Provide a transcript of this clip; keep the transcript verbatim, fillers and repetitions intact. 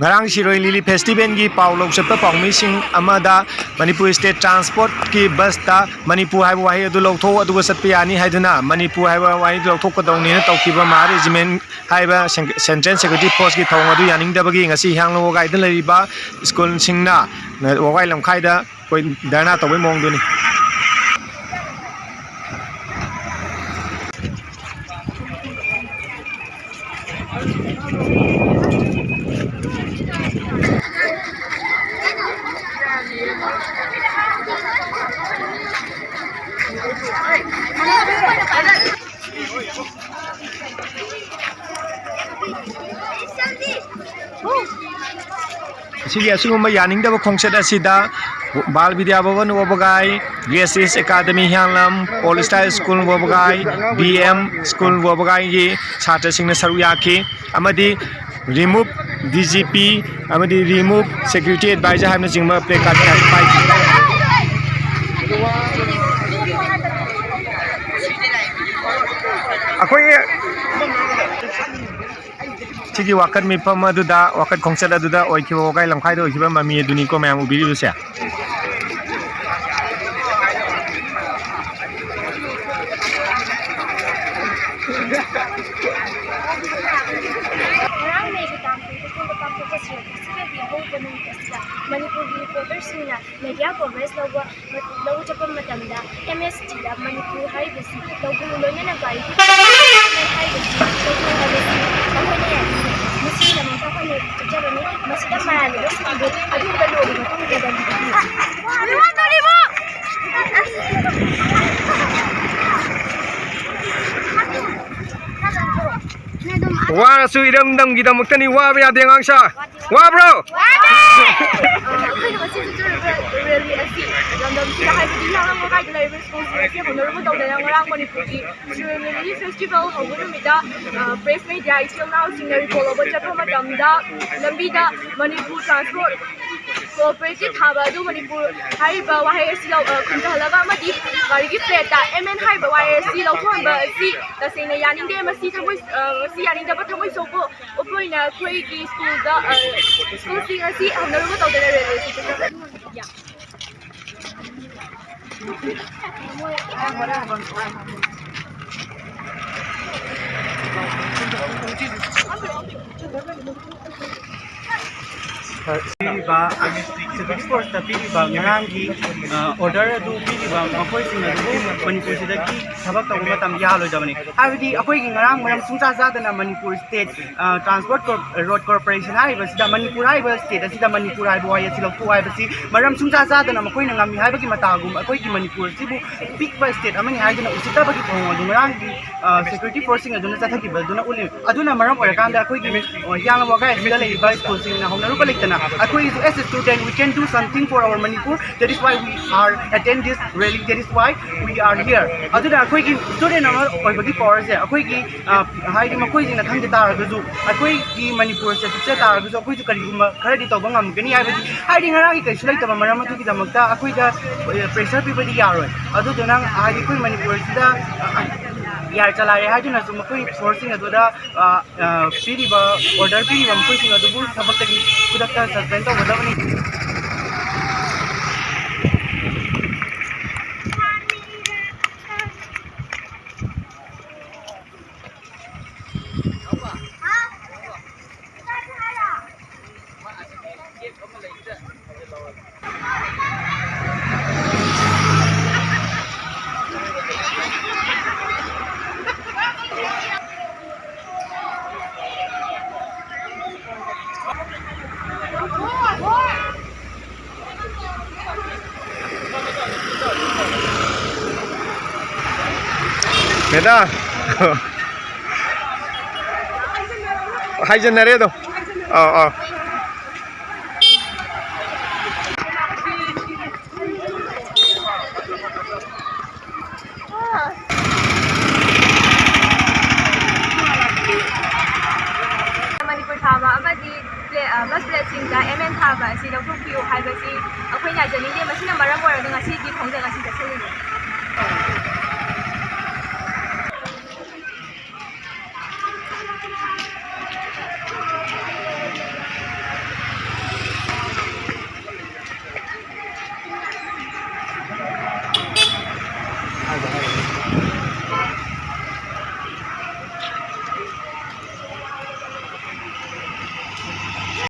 ꯉꯔꯥꯡ ꯁꯤꯔꯣꯏ ꯂꯤꯂꯤ ꯐꯦꯁꯇꯤꯚꯦꯜꯒꯤ ꯄꯥꯎ ꯂꯧ ꯆꯠꯄ ꯄꯥꯎꯃꯤꯁꯤꯡ ꯑꯃꯗ ꯃꯅꯤꯄꯨꯔ ꯁ꯭ꯇꯦꯠ ꯇ꯭ꯔꯥꯟꯁꯄꯣꯔꯠꯀꯤ ꯕꯁꯇ ꯃꯅꯤꯄꯨꯔ ꯍꯥꯏꯕ ꯋꯥꯍꯩ ꯑꯗꯨ ꯂꯧꯊꯣꯛꯎ ꯑꯗꯨꯒ ꯆꯠꯄ ꯌꯥꯅꯤ ꯍꯥꯏꯗꯨꯅ ꯃꯅꯤꯄꯨꯔ ꯍꯥꯏꯕ ꯋꯥꯍꯩ ꯂꯧꯊꯣꯛꯀꯗꯧꯅꯦꯅ ꯇꯧꯈꯤꯕ ꯃꯍꯥ ꯔꯦꯖꯤꯃꯦꯟ ꯍꯥꯏꯕ ꯁꯦꯟ-, ꯁꯦꯟꯇ꯭ꯔꯦꯜ ꯁꯦꯀ꯭ꯌꯨꯔꯤꯇꯤ ꯐꯣꯔꯁꯀꯤ ꯊꯧꯑꯣꯡ ꯑꯗꯨ ꯌꯥꯅꯤꯡꯗꯕꯒꯤ ꯉꯁꯤ ꯍꯤꯌꯥꯡꯂꯝ ꯋꯥꯒꯥꯏꯗ ꯂꯩꯔꯤꯕ ꯁ꯭ꯀꯨꯜꯁꯤꯡꯅ ꯋꯥꯒꯥꯏ ꯂꯝꯈꯥꯏꯗ ꯑꯩꯈꯣꯏ ꯙꯔꯅꯥ ꯇꯧꯕꯩ ꯃꯑꯣꯡꯗꯨꯅꯤ꯫ ꯑꯁꯤꯒꯤ ꯑꯁꯤꯒꯨꯝꯕ ꯌꯥꯅꯤꯡꯗꯕ ꯈꯣꯡꯆꯠ ꯑꯁꯤꯗ ꯕꯥꯜ ꯕꯤꯗ꯭ꯌꯥ ꯚꯕꯟ ꯋꯥꯕꯒꯥꯏ, ꯒ꯭ꯔꯦꯁ ꯏꯁ ꯑꯦꯀꯥꯗꯃꯤ ꯍꯤꯌꯥꯡꯂꯝ, ꯑꯣꯜ ꯁ꯭ꯇꯥꯔ ꯁ꯭ꯀꯨꯜ ꯋꯥꯕꯒꯥꯏ, ꯕꯤ ꯑꯦꯝ ꯁ꯭ꯀꯨꯜ ꯋꯥꯕꯒꯥꯏꯒꯤ ꯁꯥꯇ꯭ꯔꯁꯤꯡꯅ ꯁꯔꯨꯛ ꯌꯥꯈꯤ꯫ ꯑꯃꯗꯤ ꯔꯤꯃꯨꯚ ꯗꯤ ꯖꯤ ꯄꯤ ꯑꯃꯗꯤ ꯔꯤꯃꯨꯚ ꯁꯦꯀ꯭ꯌꯨꯔꯤꯇꯤ ꯑꯦꯗꯚꯥꯏꯖꯔ ꯍꯥꯏꯕꯅꯆꯤꯡꯕ ꯄ꯭ꯂꯦ ꯀꯥꯔꯗ ꯀꯌꯥꯁꯨ ꯄꯥꯏꯈꯤ꯫ ꯑꯩꯈꯣꯏꯒꯤ ꯁꯤꯒꯤ ꯋꯥꯀꯠ ꯃꯤꯐꯝ ꯑꯗꯨꯗ, ꯋꯥꯀꯠ ꯈꯣꯡꯆꯠ ꯑꯗꯨꯗ ꯑꯣꯏꯈꯤꯕ ꯋꯥꯒꯥꯏ ꯂꯝꯈꯥꯏꯗ ꯑꯣꯏꯈꯤꯕ ꯃꯃꯤ ꯑꯗꯨꯅꯤꯀꯣ ꯃꯌꯥꯝ ꯎꯕꯤꯔꯤꯕꯁꯦ꯫ ꯉꯔꯥꯡ ꯃꯦꯒꯤ ꯇꯥꯡ ꯀꯨꯟꯇꯔꯨꯛ ꯄꯥꯡꯊꯣꯛꯄ ꯁꯤꯔꯣꯏ ꯐꯦꯁꯇꯤꯚꯦꯜꯒꯤ ꯑꯍꯧꯕ ꯅꯨꯃꯤꯠ ꯑꯁꯤꯗ ꯃꯅꯤꯄꯨꯔꯒꯤ ꯔꯤꯄꯣꯔꯇꯔꯁꯤꯡꯅ ꯃꯦꯗꯤꯌꯥ ꯀꯣꯚꯔꯦꯖ ꯂꯧꯕ ꯂꯧꯕ ꯆꯠꯄ ꯃꯇꯝꯗ ꯑꯦꯝ ꯑꯦꯁ ꯇꯤꯗ ꯃꯅꯤꯄꯨꯔ ꯍꯥꯏꯔꯤꯕꯁꯤ ꯂꯧꯕꯨ ꯂꯣꯏꯅꯅ ꯒꯥꯔꯤ ꯍꯥꯏꯔꯤꯕꯁꯤ ꯂꯧꯕꯨ ꯍꯥꯏꯕꯁꯤ ꯃꯈꯣꯏꯅ ꯌꯥꯅꯤꯡꯗꯦ꯫ ꯃꯁꯤꯒꯤꯗꯃꯛꯇ ꯑꯩꯈꯣꯏꯅ ꯆꯠꯆꯕꯅꯤ꯫ ꯃꯁꯤꯗ ꯃꯌꯥꯝꯅ ꯂꯣꯏ ꯁꯤꯟꯕꯤꯗꯦ꯫ ꯑꯗꯨꯗ ꯂꯣꯏꯔꯕ ꯃꯇꯨꯡꯗ ꯒꯥꯔꯤ ꯋꯥꯔꯁꯨ ꯏꯔꯝꯗꯝꯒꯤꯗꯃꯛꯇꯅꯤ, ꯋꯥꯕ ꯌꯥꯗꯦ ꯑꯉꯥꯡꯁꯥ꯫ ꯋꯥꯕ꯭ꯔꯣ? ꯑꯩꯈꯣꯏꯅ ꯉꯁꯤ ꯆꯠꯆꯔꯤꯕ ꯔꯦꯂꯤ ꯑꯁꯤ ꯂꯝꯗꯝꯁꯤꯗ, ꯍꯥꯏꯕꯗꯤ ꯍꯤꯌꯥꯡꯂꯝ ꯋꯥꯒꯥꯏꯗ ꯂꯩꯔꯤꯕ ꯁ꯭ꯀꯨꯜꯁꯤꯡ ꯑꯁꯤ ꯍꯣꯠꯅꯔꯨꯕ ꯇꯧꯗꯅ ꯉꯔꯥꯡ ꯃꯅꯤꯄꯨꯔꯒꯤ ꯁꯤꯔꯣꯏ ꯂꯤꯂꯤ ꯐꯦꯁꯇꯤꯚꯦꯜ ꯍꯧꯕ ꯅꯨꯃꯤꯠꯇ, ꯑ, ꯄ꯭ꯔꯦꯁ ꯃꯦꯗꯤꯌꯥ ꯏꯆꯤꯜ ꯏꯅꯥꯎꯁꯤꯡꯅ ꯔꯤꯄꯣꯔꯠ ꯂꯧꯕ ꯆꯠꯄ ꯃꯇꯝꯗ ꯂꯝꯕꯤꯗ ꯃꯅꯤꯄꯨꯔ ꯇ꯭ꯔꯥꯟꯁꯄꯣꯔꯠ ꯀꯣꯑꯣꯄꯔꯦꯇꯤꯚ ꯊꯥꯕ ꯑꯗꯨ ꯃꯅꯤꯄꯨꯔ ꯍꯥꯏꯔꯤꯕ ꯋꯥꯍꯩ ꯑꯁꯤ ꯂꯧ-, ꯑ, ꯈꯨꯝꯊꯍꯜꯂꯒ ꯑꯃꯗꯤ ꯒꯥꯔꯤꯒꯤ ꯄ꯭ꯂꯦꯠꯇ ꯑꯦꯝ ꯑꯦꯟ ꯍꯥꯏꯔꯤꯕ ꯋꯥꯍꯩ ꯑꯁꯤ ꯂꯧꯊꯣꯛꯍꯟꯕ ꯑꯁꯤ ꯇꯁꯦꯡꯅ ꯌꯥꯅꯤꯡꯗꯦ꯫ ꯃꯁꯤ ꯊꯃꯣꯏ, ꯑ, ꯃꯁꯤ ꯌꯥꯅꯤꯡꯗꯕ ꯊꯃꯣꯏ ꯁꯣꯛꯄ ꯎꯠꯄ ꯑꯣꯏꯅ ꯑꯩꯈꯣꯏꯒꯤ ꯁ꯭ꯀꯨꯜꯗ, ꯑ, ꯁ꯭ꯀꯨꯜꯁꯤꯡ ꯑꯁꯤ ꯍꯧꯅꯔꯨꯕ ꯇꯧꯗꯅ ꯔꯦꯜꯋꯦ ꯁ꯭ꯇꯦꯁꯟꯗ ꯄꯤꯔꯤꯕ, ꯁꯦꯀ꯭ꯌꯨꯔꯤꯇꯤ ꯐꯣꯔꯁꯇ ꯄꯤꯔꯤꯕ ꯉꯔꯥꯡꯒꯤ, ꯑ, ꯑꯣꯔꯗꯔ ꯑꯗꯨ ꯄꯤꯔꯤꯕ ꯃꯈꯣꯏꯁꯤꯡ ꯑꯗꯨꯕꯨ ꯃꯅꯤꯄꯨꯔꯁꯤꯗꯒꯤ ꯊꯕꯛ ꯇꯧꯕ ꯃꯇꯝ ꯌꯥꯍꯜꯂꯣꯏꯗꯕꯅꯤ꯫ ꯍꯥꯏꯕꯗꯤ ꯑꯩꯈꯣꯏꯒꯤ ꯉꯔꯥꯡ ꯃꯔꯝ ꯁꯨꯡꯆꯥ ꯆꯥꯗꯅ ꯃꯅꯤꯄꯨꯔ ꯁ꯭ꯇꯦꯠ, ꯑ, ꯇ꯭ꯔꯥꯟꯁꯄꯣꯔꯠ ꯀꯣꯔ-, ꯔꯣꯗ ꯀꯣꯔꯄꯣꯔꯦꯁꯟ ꯍꯥꯏꯔꯤꯕꯁꯤꯗ, ꯃꯅꯤꯄꯨꯔ ꯍꯥꯏꯔꯤꯕ ꯁ꯭ꯇꯦꯠ ꯑꯁꯤꯗ ꯃꯅꯤꯄꯨꯔ ꯍꯥꯏꯕ ꯋꯥꯍꯩ ꯑꯁꯤ ꯂꯧꯊꯣꯛꯎ ꯍꯥꯏꯕꯁꯤ ꯃꯔꯝ ꯁꯨꯡꯆꯥ ꯆꯥꯗꯅ ꯃꯈꯣꯏꯅ ꯉꯝꯃꯤ ꯍꯥꯏꯕꯒꯤ ꯃꯇꯥꯒꯨꯝ ꯑꯩꯈꯣꯏꯒꯤ ꯃꯅꯤꯄꯨꯔ ꯑꯁꯤꯕꯨ ꯄꯤꯛꯄ ꯁ꯭ꯇꯦꯠ ꯑꯃꯅꯤ ꯍꯥꯏꯗꯨꯅ ꯎꯁꯤꯠꯇꯕꯒꯤ ꯊꯧꯑꯣꯡ ꯑꯗꯨ ꯉꯔꯥꯡꯒꯤ, ꯑ, ꯁꯦꯀ꯭ꯌꯨꯔꯤꯇꯤ ꯐꯣꯔꯁꯁꯤꯡ ꯑꯗꯨꯅ ꯆꯠꯊꯈꯤꯕ ꯑꯗꯨꯅ ꯎꯠꯂꯤ꯫ ꯑꯗꯨꯅ ꯃꯔꯝ ꯑꯣꯏꯔꯀꯥꯟꯗ ꯑꯩꯈꯣꯏꯒꯤ, ꯑ, ꯍꯤꯌꯥꯡꯂꯝ ꯋꯥꯒꯥꯏ ꯑꯁꯤꯗ ꯂꯩꯔꯤꯕ ꯁ꯭ꯀꯨꯜꯁꯤꯡꯅ ꯍꯧꯅꯔꯨꯕ ꯂꯩꯇꯅ ꯑꯩꯈꯣꯏꯒꯤꯁꯨ as a student we can do something for our Manipur, that is why we are attend this rally, that is why we are here. ꯑꯗꯨꯅ ꯑꯩꯈꯣꯏꯒꯤ ꯁ꯭ꯇꯨꯗꯦꯟ ꯑꯃ ꯑꯣꯏꯕꯒꯤ ꯄꯥꯋꯔꯁꯦ ꯑꯩꯈꯣꯏꯒꯤ, ꯑ, ꯍꯥꯏꯗꯤ ꯃꯈꯣꯏꯁꯤꯡꯅ ꯈꯪꯖ ꯇꯥꯔꯒꯁꯨ ꯑꯩꯈꯣꯏꯒꯤ ꯃꯅꯤꯄꯨꯔꯁꯦ ꯄꯤꯛꯆ ꯇꯥꯔꯒꯁꯨ ꯑꯩꯈꯣꯏꯁꯨ ꯀꯔꯤꯒꯨꯝꯕ ꯈꯔꯗꯤ ꯇꯧꯕ ꯉꯝꯒꯅꯤ ꯍꯥꯏꯕꯗꯤ ꯍꯥꯏꯗꯤ ꯉꯔꯥꯡꯒꯤ ꯀꯩꯁꯨ ꯂꯩꯇꯕ ꯃꯔꯝ ꯑꯗꯨꯒꯤꯗꯃꯛꯇ ꯑꯩꯈꯣꯏꯗ, ꯑ, ꯄ꯭ꯔꯦꯁꯔ ꯄꯤꯕꯗꯤ ꯌꯥꯔꯣꯏ꯫ ꯑꯗꯨꯗꯨꯅ ꯍꯥꯏꯗꯤ ꯑꯩꯈꯣꯏ ꯃꯅꯤꯄꯨꯔꯁꯤꯗ, ꯑ, ꯌꯥꯔ ꯆꯂꯥꯏꯔꯦ ꯍꯥꯏꯗꯨꯅꯁꯨ ꯃꯈꯣꯏ ꯐꯣꯔꯁꯁꯤꯡ ꯑꯗꯨꯗ, ꯑ, ꯑ, ꯄꯤꯔꯤꯕ, ꯑꯣꯔꯗꯔ ꯄꯤꯔꯤꯕ ꯃꯈꯣꯏꯁꯤꯡ ꯑꯗꯨꯕꯨ ꯊꯕꯛꯇꯒꯤ ꯈꯨꯗꯛꯇ ꯁꯁꯄꯦꯟ ꯇꯧꯒꯗꯕꯅꯤ꯫ ꯃꯦꯗꯥꯝ꯫ ꯍꯥꯏꯖꯟꯅꯔꯦ ꯑꯗꯨꯝ꯫ ꯑꯥ, ꯑꯥ꯫ ꯃꯅꯤꯄꯨꯔ ꯊꯥꯕ ꯑꯃꯗꯤ ꯄ꯭ꯂꯦ-, ꯑ, ꯕꯁ ꯄ꯭ꯂꯦꯠꯁꯤꯡꯗ ꯑꯦꯝ ꯑꯦꯟ ꯊꯥꯕ ꯑꯁꯤ ꯂꯧꯊꯣꯛꯄꯤꯌꯨ ꯍꯥꯏꯕꯁꯤ ꯑꯩꯈꯣꯏ ꯉꯥꯏꯖꯅꯤꯡꯗꯦ꯫ ꯃꯁꯤꯅ ꯃꯔꯝ ꯑꯣꯏꯔꯒ ꯉꯁꯤꯒꯤ ꯈꯣꯡꯖꯪ ꯑꯁꯤ ꯆꯠꯊꯔꯤꯕꯅꯤ꯫